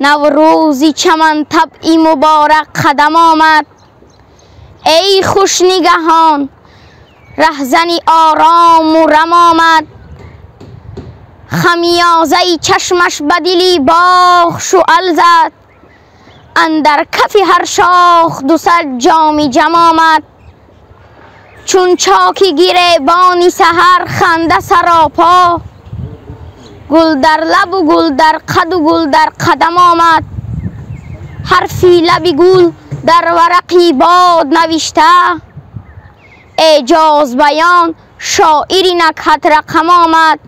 Наврӯзи чаман табъи муборак қадам омад. Эй хушнигаҳон, раҳзани орому рам омад. Хамёзаи чашмаш ба дили боғ шуъал зад. Андар кафи ҳар шох 200 ҷоми ҷам омад. Чун чоки гиребони саҳар ханда саропо, гул дар лабу гул дар қаду гул дар қадам омад. Ҳарфи лаби гул дар варақи бод навишта, эъҷоз баён шоири накҳат рақам омад.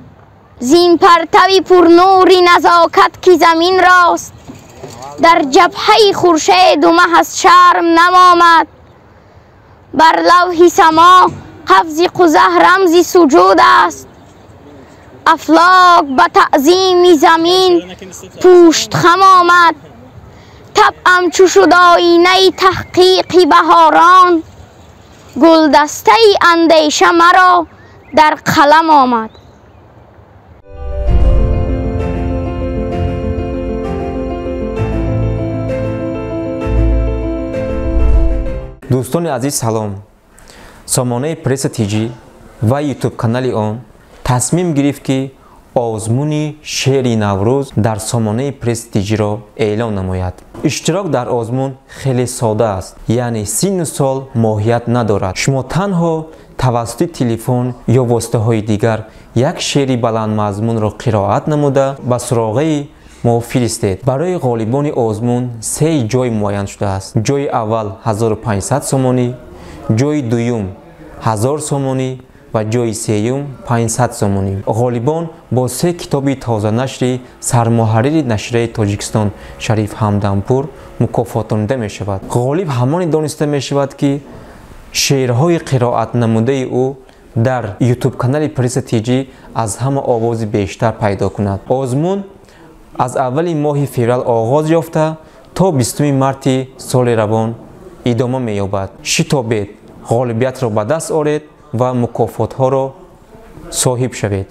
Зин партави пурнури назокат ки замин рост, дар ҷабҳаи хуршеду маҳ аз шарм намомад. Бар лавҳи само қафзи қузаҳ рамзи суҷуд аст. Афлок ба таъзими замин пуштхам омад. Табъам чу шуд оинаи таҳқиқи баҳорон, гулдастаи андеша маро дар қалам омад. Дӯстони азиз, салом. Сомонаи Пресса ТЖ ва ютуб канали он тасмим гирифт, ки озмуни шеъри Наврӯз дар сомонаи Пресс ТЖ-ро эълон намояд. Иштирок дар озмун хеле сода аст, яъне синну сол моҳият надорад. Шумо танҳо тавассути телефон ё воситаҳои дигар як шеъри баландмазмунро қироат намуда ба суроғаи мо фиристед. Барои ғолибони озмун се ҷой муайян шудааст. Ҷои аввал 1500 сомонӣ, ҷои дуюм 1000 сомонӣ ва ҷои сеюм 500 сомонӣ. Ғолибон бо се китоби тозанашри сармуҳаррири нашрияи Тоҷикистон Шариф Ҳамдампур мукофотонида мешавад. Ғолиб ҳамоне дониста мешавад, ки шеърҳои қироатнамудаи ӯ дар ютуб-канали Пресса ТЖ аз ҳама овози бештар пайдо кунад. Озмун аз аввали моҳи феврал оғоз ёфта то 20 марти соли равон идома меёбад. Шитобед, ғолибиятро ба даст оред ва мукофотҳоро соҳиб шавед.